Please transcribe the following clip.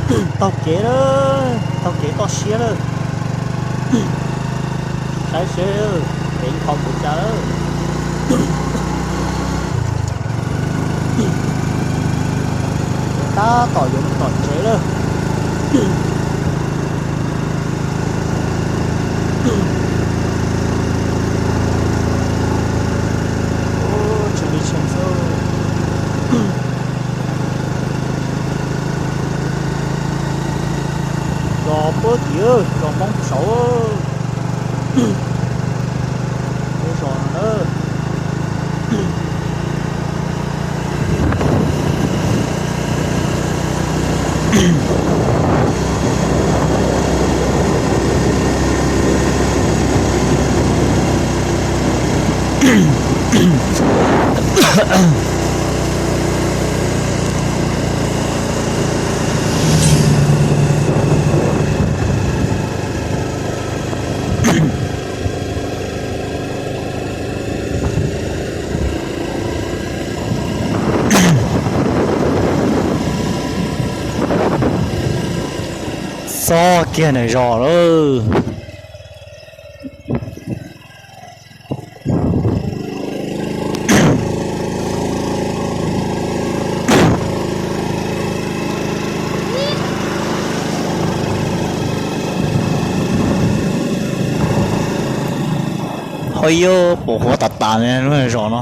Taug kev lawm, taug kev toj siab lawm. Saib seb kev nkhaus npaum cas lawm. Tab tom yuav mus tom tsev lawm. Tsis li tshee xwb. Zos puag tim, zos Hmoob saud. Zos no na. Txog kiag ntawm zos lawm. Ho yog pom huab tas tas li lub zos no.